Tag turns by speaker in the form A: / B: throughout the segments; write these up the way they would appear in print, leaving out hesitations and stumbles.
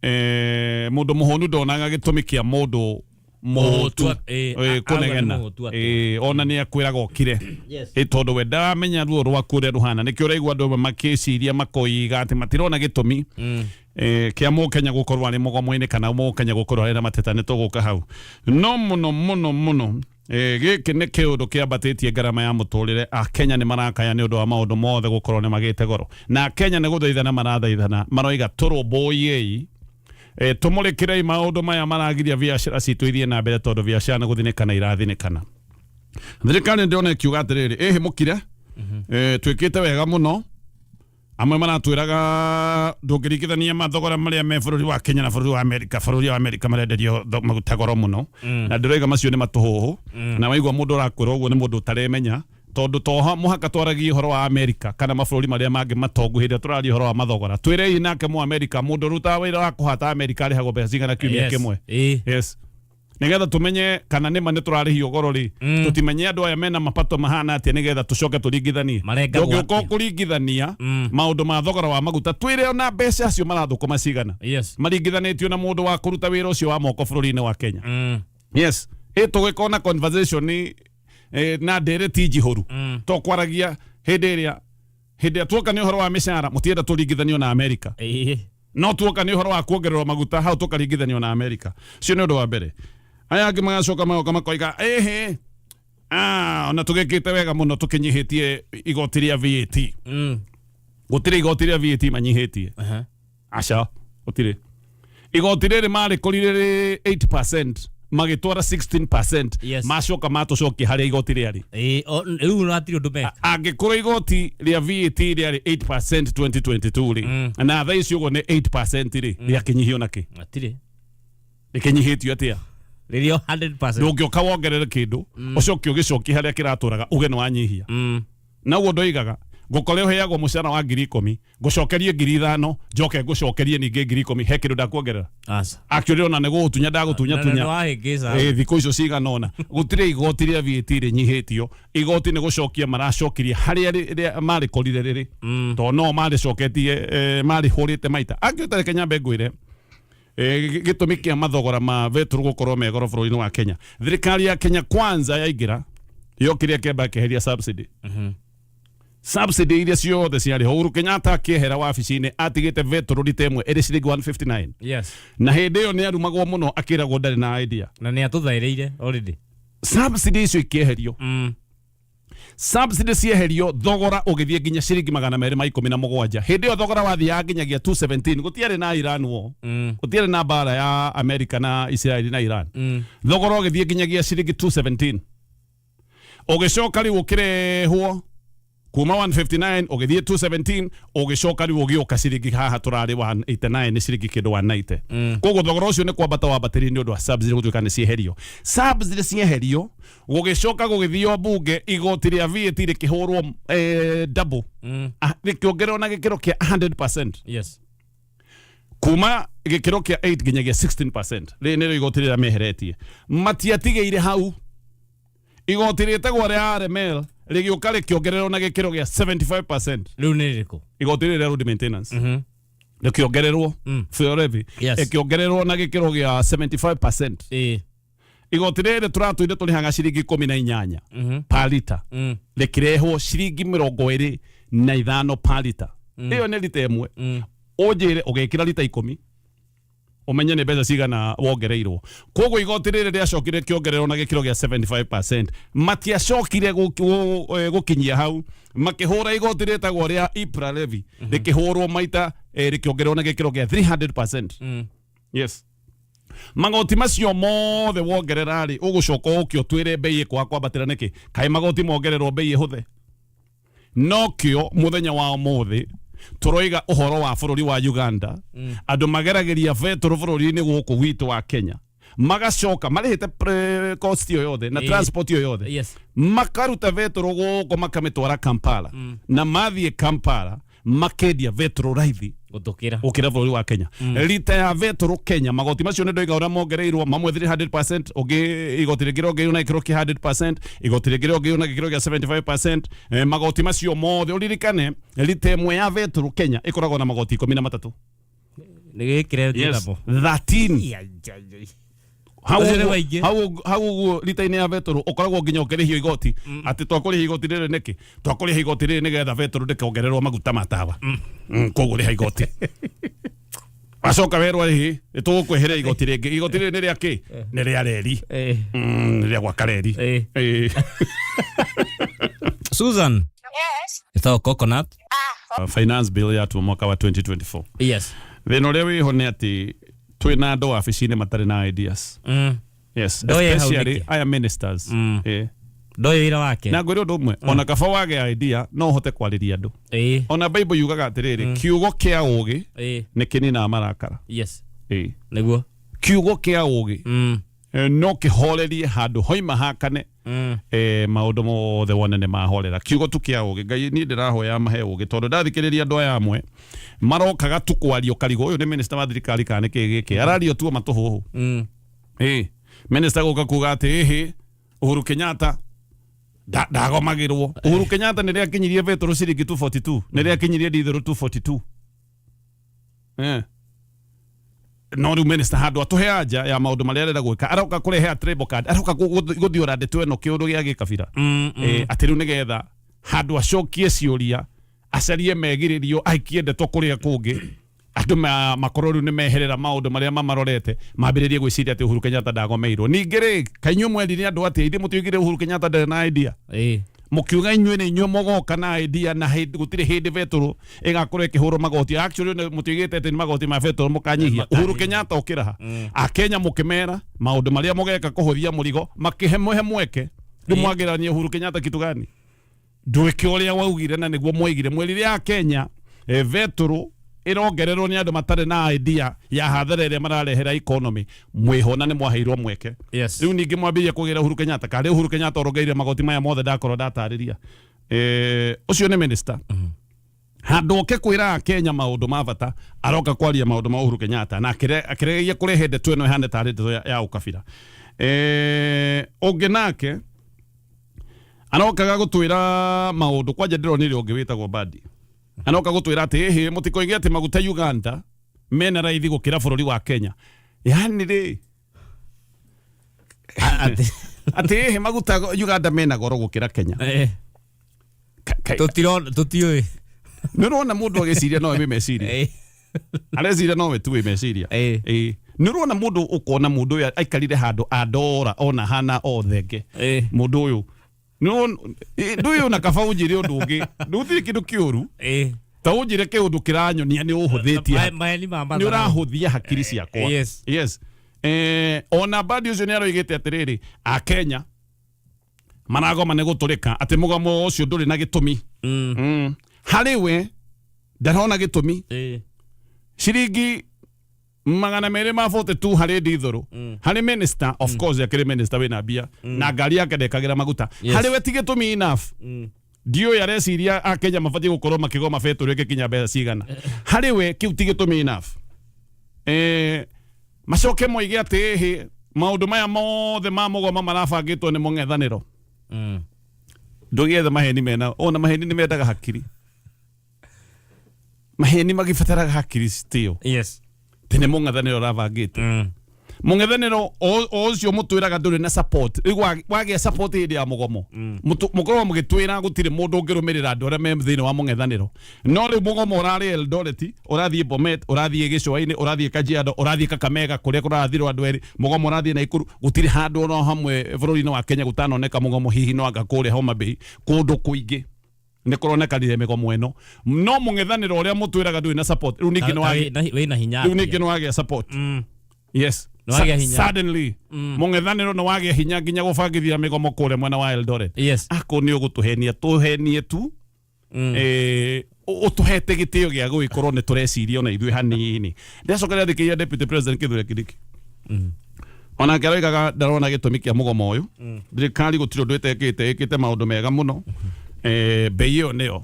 A: Mũndũ mũhũnu ndonaga gĩtũmi kĩa mũndũ mũhũtu
B: Mũhũtu, auga nĩ
A: kũnegena.
B: mũhũtu atĩa.
A: Ona nĩ akwĩraga ũkire. Tondũ we ndaramenya ruo rwaku ũrĩa rũhana. Nĩkĩo ũraigua andũ amwe makĩciria makoiga atĩ matirona gĩtũmi kĩa mũkenya gũkorwo arĩ mũgomo-inĩ kana mũkenya gũkorwo arĩ na mateta. Nĩ tũgũka hau no mũno mũno mũno. Gĩkĩ nĩ kĩũndũ kĩambatĩtie ngarama ya mũtũrĩre. Akenya nĩ marakaya nĩ ũndũ wa maũndũ mothe gũkorwo nĩ magĩte goro, na Akenya nĩ gũthaithana marathaithana, maroiga tũrũmbũiei, tũmũrĩkĩrei maũndũ maya maragiria biacara citũ ithiĩ na mbere, tondũ biacara nĩ gũthinĩkana irathinĩkana. Thirikari ndĩrona ĩkiuga atĩrĩrĩ, ĩhĩ mũkire, twĩkĩte wega mũno. Amwe maratwĩraga ndũngĩringithania mathogora marĩa me bũrũri wa Kenya na bũrũri wa Amerika. Bũrũri wa Amerika marenderio maguta goro mũno, na ndĩroiga macio nĩ matũhũhũ. Na waigua mũndũ ũrakwĩra ũguo, nĩ mũndũ ũtaremenya, tondũ to mũhaka twaragie ũhoro wa Amerika kana mabũrũri marĩa mangĩ matongu hĩndĩ ĩrĩa tũraria ũhoro wa mathogora. Twĩrei nake mũ Amerika, mũndũ ũrutaga wĩra wa kũhata Amerika arĩhagwo mbeca cigana kiumia kĩmwe? Yes, nigetha tumenye kana nĩma nĩ tũrarĩhio goro rĩ, tũtimenye andũ aya mena mapato mahana atĩa, nĩgetha tũcoke tũringithanie.
B: Marengagwo
A: Ndũngĩũka
B: atĩa?
A: kũringithania maũndũ ma thogora wa maguta, twĩre ona mbeca acio marathũkũma cigana maringithanĩtio na mũndũ wa kũruta wĩra ũcio wa moko bũrũri-inĩ wa Kenya. Yes, ĩ tũgĩkorwo na conversation na ndereti njihũru, to kwaragia hĩndĩ ĩrĩa tuoka nĩ ũhoro wa mĩcara, mũtienda tũringithanio na Amerika, no tuoka nĩ ũhoro wa kuongererwo maguta, hau tũkaringithanio na Amerika. Ũcio nĩ ũndũ wa mbere. Aya angĩ magacoka magoka makoiga, ĩhĩ, ona tũgĩkĩte wega mũno tũkĩnyihĩtie igoti rĩa VAT. Gũtirĩ igoti rĩa VAT manyihĩtie. Aca, gũtirĩ. Igoti rĩrĩ marĩkorire rĩ 8%, magĩtwara 16%. Macoka matũcokia harĩa igoti rĩarĩ.
B: Rĩu hatirĩ ũndũ meka.
A: Angĩkorwo igoti rĩa VAT rĩarĩ 8% 2022 rĩ, na thaa ici ũguo nĩ 8% rĩ, rĩakĩnyihio nakĩ?
B: Hatirĩ.
A: Rĩkĩnyihĩtio atĩa?
B: Rĩrĩ o 100%.
A: Ndũngĩũka wongerere kĩndũ, ũcoke ũgĩcokie harĩa kĩratũraga, uge nĩ wanyihia. Na ũguo ndoigaga, ngũkore ũheagwo mũcara wa 10,000, ngũcokerie 5,000, njoke ngũcokerie ningĩ 10,000, he kĩndũ ndakuongerera?
B: Aca.
A: Actually, ona nĩ gũgũtunya ndagũtunya
B: Na- na-
A: tunya.
B: na wahĩngĩca.
A: Thikũ icio cigana ũna gũtirĩ igoti rĩa VAT rĩnyihĩtio. Igoti nĩ gũcokia maracokirie harĩa marĩkorire rĩrĩ, tondũ no marĩcoketie, marĩhũrĩte maita angĩ. Reke nyambe ngwĩre gĩtũmi kĩa mathogora ma betũrũ gũkorwo me goro bũrũri-inĩ wa Kenya. Thirikari ya Kenya Kwanza yaingĩra, yokire ĩkĩamba ĩkĩeheria subsidy. Subsidy iria ciothe ciarĩ ho, Uhuru Kenyatta akĩehera wabici-inĩ atigĩte betũrũ rita ĩmwe ĩrĩ ciringi 159. Na hĩndĩ ĩyo nĩ arumagwo mũno, akĩragwo ndarĩ na idea.
B: Na nĩ atũthaĩrĩire already.
A: Subsidy icio ikĩeherio. Subsidy cieherio, thogora ũgĩthiĩ nginya ciringi 217. Hĩndĩ ĩyo thogora wathiaga nginyagia 217. Gũtiarĩ na Iran war, gũtiarĩ na mbara ya America na Israel na Iran. Thogora ũgĩthiĩ nginyagia ciringi 217, ũgĩcoka rĩu ũkĩrehwo kuma 159 ũgĩthiĩ 217, ũgĩcoka rĩu ũgĩũka ciringi haha tũrarĩ 189, nĩ ciringi kĩndũ 190. Koguo thogora ũcio nĩ kwambata wambatĩrie nĩ ũndũ wa subsidy gũtuĩka nĩ cieherio. Subsidy cieherio, gũgĩcoka gũgĩthio mbunge, igoti rĩa VAT rĩkĩhũrwo double. Rĩkĩongererwo na gĩkĩro kĩa 100%, kuma gĩkĩro kĩa 8 nginyagia 16%. Rĩrĩ nĩrĩo igoti rĩrĩa meheretie. Matiatigĩire hau, igoti rĩtagwo rĩa RML rĩgĩũka rĩkĩongererwo na gĩkĩro gĩa 75%.
B: Rĩu nĩ rĩrĩkũ?
A: Igoti rĩrĩ rĩa road maintenance rĩkĩongererwo, fuel levy ĩkĩongererwo na gĩkĩro gĩa 75%. Igoti rĩrĩ tũratũire tũrĩhaga ciringi 18 per lita, rĩkĩrehwo ciringi 25 per lita. Ĩyo nĩ lita ĩmwe. Ũnjĩre, ũgĩkĩra lita 10, ũmenye nĩ mbeca cigana wongereirwo. Koguo igoti rĩrĩ rĩacokire rĩkĩongererwo na gĩkĩro gĩa 75%. Matiacokire gũkinyia hau, makĩhũra igoti rĩtagwo rĩa EPRA levy, rĩkĩhũrwo maita, rĩkĩongererwo na gĩkĩro gĩa 300%. Yes, magoti macio mothe wongerera rĩ, ũgũcoka ũke ũtwĩre mbei ĩkwaga kwambatĩra nĩkĩ? Kaĩ magoti mongererwo mbei ĩhũthe? Nokĩo mũthenya wa ũmũthĩ tũroiga ũhoro wa bũrũri wa Uganda. Andũ mageragĩria betũrũ bũrũri-inĩ gũkũ gwitũ wa Kenya, magacoka marĩhĩte cost ĩyo yothe na transport ĩyo yothe, makaruta betũrũ gũkũ makamĩtwara Kampala, na mathiĩ Kampala makendia betũrũ raithi
B: gũtũkĩra
A: gũkĩra bũrũri wa Kenya. Rita ya betũrũ Kenya, magoti macio nĩ ndoiga ũrĩa mongereirwo, mamwe 300%, ũngĩ igoti rĩngĩ rĩongereirwo na gĩkĩro kĩa 100%, igoti rĩngĩ rĩongereirwo na gĩkĩro kĩa 75%. Magoti macio mothe, ũririkane rita ĩmwe ya betũrũ Kenya ĩkoragwo na magoti 13.
B: Nĩ gĩkĩre
A: Yes,
B: thĩnamo.
A: 13. Hau
B: Acio nĩ
A: ũguo-
B: maingĩ.
A: hau ũguo rita-inĩ ya betũrũ ũkoragwo nginya ũkĩrĩhio igoti atĩ twakũrĩha igoti rĩrĩ nĩkĩ, twakũrĩha igoti rĩrĩ nĩgetha betũrũ ndĩkongererwo maguta ma tawa. Koguo rĩha igoti, wacoka werwo rĩhĩ nĩtũgũkweheria igoti rĩngĩ. Igoti rĩrĩ nĩ rĩa kĩ? Nĩ rĩa reri. Nĩ rĩa gwaka reri.
B: Susan.
C: Yes.
B: Ĩtagwo coconut.
A: Finance bill yatuo mwaka wa 2024. Thĩna ũrĩa wĩho nĩ atĩ twĩna andũ wabici-inĩ matarĩ na ideas. Yes.
B: Ndoye hau
A: Especially
B: nĩkĩ?
A: aya ministers.
B: Ndoĩ wĩra wake.
A: Na ngwĩre ũndũ ũmwe, ona kaba wage idea no ũhote kwarĩria andũ. Ona Bible yugaga atĩrĩrĩ, kiugo kĩa ũgĩ nĩ kĩninaga marakara.
B: Nĩguo.
A: Kiugo kĩa ũgĩ no kĩhorerie handũ hoima hakane. Maũndũ mothe wone nĩ mahorera, kiugo tu kĩa ũgĩ. Ngai, niĩ ndĩrahoya mahe ũgĩ, tondũ ndathikĩrĩria andũ aya amwe marokaga tu kwaria ũkarigwo ũyũ nĩ minister wa thirikari kana nĩ kĩĩ gĩkĩ arario tuo matũhũhũ. Minister gũka kuga atĩ ĩhĩ Uhuru Kenyatta ndagomagĩrwo. Uhuru Kenyatta nĩ rĩakinyirie betũrũ ciringi 242, nĩ rĩakinyirie ndithũrũ 242. No rĩu minister handũ atũhe anja ya maũndũ marĩa arenda gwĩka, aroka kũrehe a tribal card, aroka gũthiũra ndeto ĩno kĩũndũ gĩa gĩkabira. Atĩ rĩu nĩgetha handũ acokie ciũria, acarie megirĩrio, aikie ndeto kũrĩa kũngĩ, andũ makorwo rĩu nĩ meherera maũndũ marĩa mamarorete, mambĩrĩrie gwĩciria atĩ Uhuru Kenyatta ndagomeirwo. Ningĩ rĩ, kainyuĩ mwerire andũ atĩa? Ithuĩ mũtiugire Uhuru Kenyatta ndarĩ na idea? Mũkiuga inyuĩ nĩ inyuĩ mũgoka na idea na gũtirĩ hĩndĩ betũrũ ĩgakorwo ĩkĩhũrwo magoti. Actually mũtiugĩte atĩ nĩ magoti ma betũrũ mũkanyihia. Uhuru Kenyatta okĩra ha Akenya mũkĩmera maũndũ marĩa mũgeka kũhũthia mũrigo, makĩhe mũhe mweke. Rĩu mwagĩrania Uhuru Kenyatta kitu gani? Ndwĩke ũrĩa waugire na nĩguo mwaigire mwerire Akenya betũrũ ĩrongererwo nĩ andũ matarĩ na idea ya hathara ĩrĩa mararehera economy. Mwĩhona nĩ mwaheirwo mweke. Rĩu ningĩ mwambĩrĩria kũgĩra Uhuru Kenyatta karĩ Uhuru Kenyatta orongereire magoti maya mothe ndakorwo ndatarĩria. Ũcio nĩ minister handũ oke kwĩra Akenya maũndũ ma bata, aroka kwaria maũndũ ma Uhuru Kenyatta na akĩregeria kũrehe ndeto ĩno ĩhane tarĩ ndeto ya ũkabira. Ũngĩ nake arokaga gũtwĩra maũndũ kwanja ndĩronire ũngĩ wĩtagwo Mbadi aroka gũtwĩra atĩ ĩhĩ mũtikoige atĩ maguta Uganda mena raithi gũkĩra bũrũri wa Kenya. Yani rĩ, atĩ ĩhĩ maguta Uganda mena goro gũkĩra Kenya.
B: Tũtirona, tũtiũĩ.
A: Nĩ ũrona mũndũ agĩciria nowe wĩ meciria, areciria nowe tu wĩ meciria. Nĩ ũrona mũndũ, ũkona mũndũ ũyũ aikarire handũ andora ona hana o thenge. Mũndũ ũyũ ndũyũ na kaba ũnjĩre ũndũ ũngĩ, ndũtirĩ kĩndũ kĩũru ta ũnjĩre kĩũndũ kĩranyonia nĩ ũhũthĩtie
B: Maheni ma
A: nĩ
B: matharau.
A: ũrahũthia hakiri ciakwa. Yes. Ona Mbadi ũcio nĩ aroigĩte atĩrĩrĩ, Akenya maragoma nĩ gũtũrĩka, atĩ mũgomo ũcio ndũrĩ na gĩtũmi. Harĩ we ndarona gĩtũmi. Ciringi 242 harĩ ndithũrũ harĩ minister, of course akĩrĩ minister wĩna mbia na ngari yake ndekagĩra maguta. Harĩ we ti gĩtũmi enough. Ndiũĩ areciria Akenya mabatiĩ gũkorwo makĩgoma betũrũ ĩgĩkinya mbeca cigana. Harĩ we kĩu ti gĩtũmi enough. Macoke moige atĩ ĩhĩ maũndũ maya mothe ma mũgoma marabangĩtwo nĩ mũng'ethanĩro. Ndũgĩethe maheni mena ona maheni nĩ mendaga hakiri, maheni magĩbataraga hakiri citĩo. Tĩ nĩ mũng'ethanĩro ũrabangĩte. Mũng'ethanĩro o ũcio mũtwĩraga ndũrĩ na support. Rĩu wagĩa support hĩndĩ ya mũgomo, mũkoragwo mũgĩtwĩra gũtirĩ mũndũ ũngĩrũmĩrĩra andũ arĩa me thĩinĩ wa mũng'ethanĩro, no rĩu mũgomo ũrarĩ Eldoret, ũrathiĩ Bomet, ũrathiĩ Gĩcũa-inĩ, ũrathiĩ Kajiado, ũrathiĩ Kakamega kũrĩa kũrathirwo andũ erĩ, mũgomo ũrathiĩ Naikuru. Gũtirĩ handũ ona hamwe bũrũri-inĩ wa Kenya gũtanoneka mũgomo, hihi no anga kũrĩa Homa Bay. Kũndũ kũingĩ nĩ kũronekanire mĩgomo ĩno, no mũng'ethanĩro ũrĩa mũtwĩraga ndũrĩ na support rĩu ningĩ nĩ
B: Wĩna hinya.
A: Rĩu ningĩ nĩ wagĩa support. Yes.
B: Nĩ wagĩa hinya.
A: Suddenly mũng'ethanĩro nĩ wagĩa hinya nginya gũbangithia mĩgomo kũrĩa mwena wa Eldoret. Ako nĩ ũgũtũhenia, tũhenie tu. Ũtũhete gĩtĩo gĩa gũgĩkorwo nĩ tũreciria ona ithuĩ hanini. Ndacoka rĩathikĩria Deputy President Kithure Kindiki, onake aroigaga ndarona gĩtũmi kĩa mũgomo ũyũ. Thirikari gũtirĩ ũndũ ĩtekĩte, ĩkĩte maũndũ mega mũno. Bei ĩyo nĩyo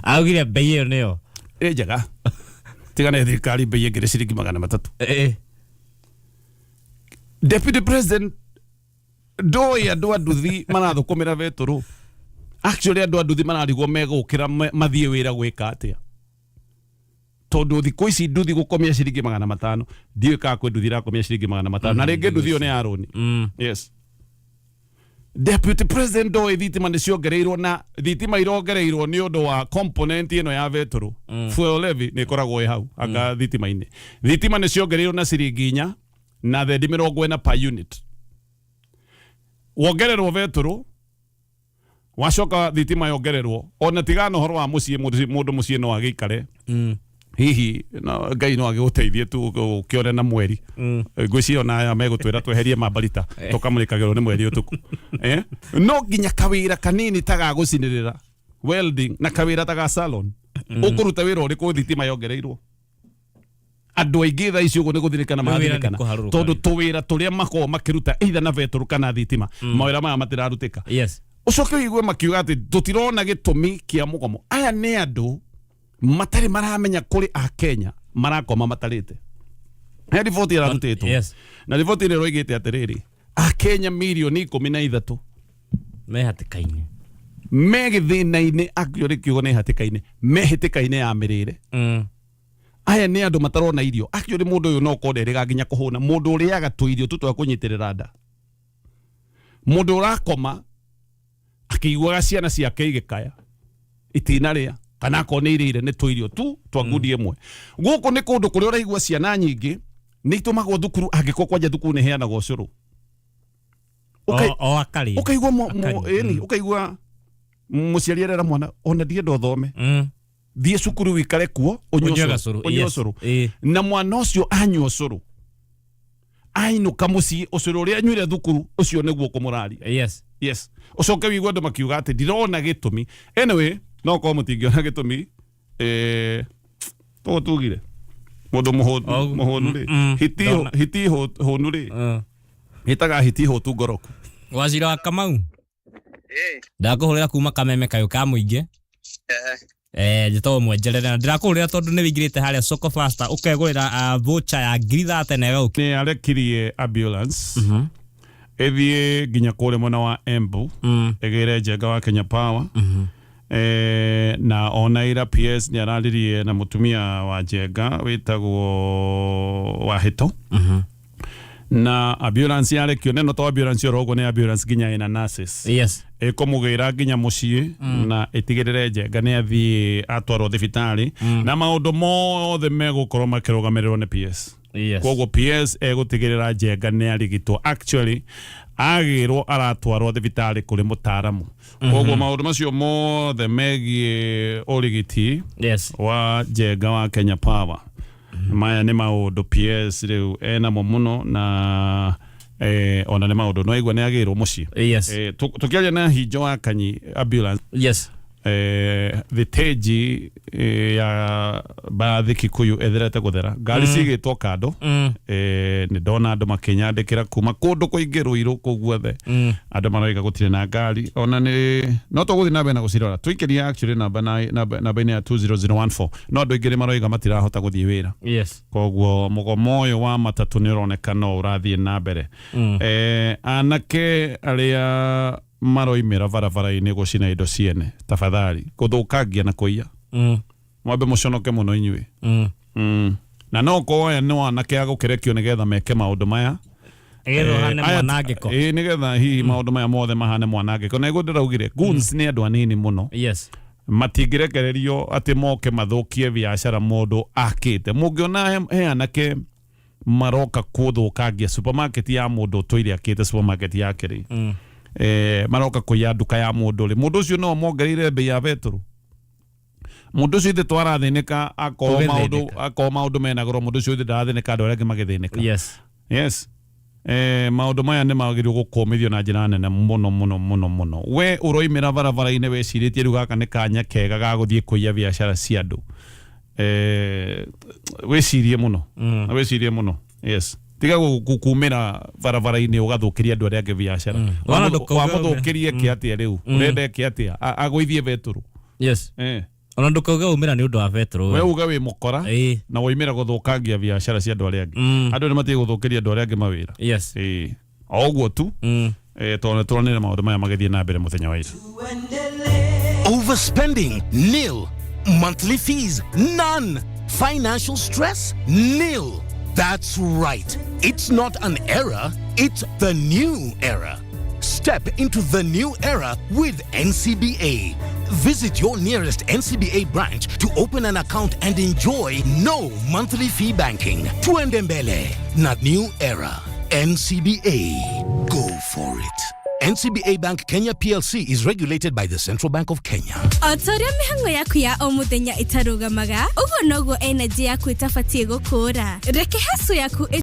B: Augire bei ĩyo nĩyo
A: ĩ njega, tigane thirikari bei ĩngĩ nĩ ciringi 300. Deputy President ndoĩ andũ a nduthi marathũkũmĩra betũrũ. Actually andũ a nduthi mararigwo megũkĩra mathiĩ wĩra gwĩka atĩa. Tondũ thikũ ici nduthi gũkomia ciringi 500, ndiũĩ kana kwĩ nduthi irakomia ciringi 500, na rĩngĩ nduthi ĩyo nĩ ya rũni. Yes, deputy president ndoĩ thitima nĩ ciongereirwo, na thitima irongereirwo nĩ ũndũ wa component ĩno ya betũrũ. Fuel levy nĩ ĩkoragwo ĩ hau anga thitima-inĩ. Thitima nĩ ciongereirwo na ciringi 4 na thendi 40 per unit. Wongererwo betũrũ, wacoka thitima yongererwo. Ona tigana ũhoro wa mũciĩ, mũndũ mũciĩ no agĩikare hihi no, Ngai no agĩgũteithie tu ũkĩone na mweri. Ngwĩciria ona aya megũtwĩra tweherie mambarita tũkamũrĩkagĩrwo nĩ mweri ũtukũ, eh? No nginya kawĩra kanini ta ga gũcinĩrĩra, welding, na kawĩra ta ga salon. Ũkũruta wĩra ũrĩkũ thitima yongereirwo? Andũ aingĩ thaa ici ũguo nĩ gũthirĩkana
B: Rĩu wĩra nĩ
A: marathirĩkana
B: kũharũrũka
A: tondũ
B: rĩu.
A: Tũwĩra tũrĩa makoragwo makĩruta either na betũrũ kana thitima, mawĩra maya matirarutĩka. Ũcoke ũigue makiuga atĩ tũtirona gĩtũmi kĩa mũgomo. Aya nĩ andũ matarĩ maramenya kũrĩ a Kenya marakoma matarĩte. He riboti ĩrarutĩtwo na riboti ĩno ĩroigĩte atĩrĩrĩ, Akenya mirioni 13
B: Me hatĩka-inĩ.
A: Me gĩthĩna-inĩ. Actually kiugo nĩ hatĩka-inĩ, me hatĩka-inĩ ya mĩrĩre. Aya nĩ andũ matarona irio. Actually mũndũ ũyũ no korwo nderĩga nginya kũhũna. Mũndũ ũrĩaga tũirio tu twa kũnyitĩrĩra nda, mũndũ ũrakoma akĩiguaga ciana ciake igĩkaya itinarĩa, kana akorwo nĩ irĩire nĩ tũirio tu twa ngundi ĩmwe. Gũkũ nĩ kũndũ kũrĩa ũraigua ciana nyingĩ nĩ itũmagwo thukuru, angĩkorwo kwanja thukuru nĩ heanagwo ũcũrũ.
B: O akarĩa.
A: Ũkaigua
B: Akarĩa.
A: Ĩni ũkaigua mũciari arera mwana, ona ndienda ũthome, thiĩ cukuru wikare kuo ũnyue
B: ũnyue
A: ũcũrũ."
B: Gacũrũ.
A: Ũnyue ũcũrũ. Na mwana ũcio anyua ũcũrũ, ainũka mũciĩ, ũcũrũ ũrĩa anyuire thukuru ũcio nĩguo kũmũraria. Yes, ũcoke wĩigue andũ makiuga atĩ ndirona gĩtũmi. Anyway, no korwo mũtingĩona gĩtũmi, tũguo tugire mũndũ mũhũnu rĩ, hiti hiti hũnu rĩ, hĩtaga hiti hũtu ngoroku.
B: Wacira wa Kamau.
C: Ĩĩ.
B: Ndakũhũrĩra kuma Kameme kayũ ka mũingĩ. Njĩtagwo Mwenjerere na ndĩrakũhũrĩra tondũ nĩ wĩingĩrĩte harĩa Soko Faster ũkegũrĩra voucher ya 30,000 na ĩgagũkinyĩra.
A: Nĩ arekirie ambulance ĩthiĩ nginya kũrĩa mwena wa Embu, ĩgĩre Njenga wa Kenya Power. Na ona ira PS nĩ araririe na mũtumia wa Njenga wĩtagwo Wahĩto, na ambulance yarekio neno to ambulance oro ũguo, nĩ ambulance nginya ĩna nurses, ĩkũmũgĩra nginya mũciĩ na ĩtigĩrĩre Njenga nĩ athiĩ atwarwo thibitarĩ, na maũndũ mothe megũkorwo makĩrũgamĩrĩrwo nĩ PS. Koguo PS egũtigĩrĩra Njenga nĩ arigitwo. Actually agĩrwo aratwarwo thibitarĩ kũrĩ mũtaaramu, koguo maũndũ macio mothe megiĩ ũrigiti wa Njenga wa Kenya Power, maya nĩ maũndũ PS rĩu enamo mũno, na ona nĩ maũndũ no igua nĩ agĩrwo mũciĩ. Tũkĩaria na Hinjo wa Kanyi ambulance thitĩnji ya mbathi Kikuyu ĩtherete gũthera, ngari cigĩtwo kando. Nĩ ndona andũ makĩnyandĩkĩra kuma kũndũ kũingĩ, Rũirũ kũu guothe, andũ maroiga gũtirĩ na ngari. Ona nĩ no tũgũthiĩ na mbere na gũcirora, tũikĩria actually namba namba-inĩ ya 20014, no andũ aingĩ nĩ maroiga matirahota gũthiĩ wĩra. Koguo mũgomo ũyũ wa matatũ nĩ ũroneka no ũrathiĩ na mbere. Anake arĩa maroimĩra barabara-inĩ gũcina indo ciene, tafadhali, gũthũkangia na kũiya, mwambe mũconoke mũno inyuĩ. Na no korwo aya no anake a gũkĩrekio nĩgetha meke maũndũ maya.
B: Nĩgetha ũhane mwanangĩko.
A: Ĩĩ, nĩgetha hihi maũndũ maya mothe mahane mwanangĩko. Na nĩguo ndĩraugire, goons nĩ andũ anini mũno, matingĩrekererio atĩ moke mathũkie biacara mũndũ akĩte. Mũngĩona he anake maroka kũthũkangia supermarket ya mũndũ ũtũire akĩte supermarket yake rĩ, maroka kũiya nduka ya mũndũ rĩ, mũndũ ũcio no mongereire mbei ya betũrũ. Mũndũ ũcio ithe twarathĩnĩka akorwo maũndũ
B: Tũgĩthĩnĩka.
A: Akorwo maũndũ mena goro, mũndũ ũcio ithe ndarathĩnĩka, andũ arĩa angĩ magĩthĩnĩka. Yes, maũndũ maya nĩ magĩrĩirwo gũkũmithio na njĩra nene mũno mũno mũno mũno. We ũroimĩra barabara-inĩ wĩcirĩtie rĩu gaka nĩ kanya kega ga gũthiĩ kũiya biacara cia andũ, wĩcirie mũno, wĩcirie mũno. Yes, tiga kumĩra barabara-inĩ ũgathũkĩria andũ arĩa angĩ biacara.
B: Wona ndũkauge
A: Wamũthũkĩrie eke atĩa rĩu? Ũrenda eke atĩa? Agũithie betũrũ?
B: Ona ndũkauge umĩra nĩ ũndũ wa betũrũ.
A: We uge wĩ mũkora na woimĩra gũthũkangia biacara cia andũ arĩa angĩ. Andũ nĩ matige gũthũkĩria andũ arĩa angĩ mawĩra. Ĩĩ, o ũguo tu. Tondũ nĩ turonire maũndũ maya magĩthiĩ na mbere mũthenya wa ira.
D: Overspending? Nil. Monthly fees? None.
C: Financial stress? Nil. That's right. It's not an era, it's the new era. Step into the new era with NCBA. Visit your nearest NCBA branch to open an account and enjoy no monthly fee banking. Tuende mbele na new era. NCBA. Go for it. NCBA Bank Kenya PLC is regulated by the Central Bank of Kenya.
D: O ta ũrĩa mĩhang'o yaku ya o mũthenya ĩtarũgamaga, ũguo noguo energy yaku ĩtabatiĩ gũkũra. Reke hacu yaku.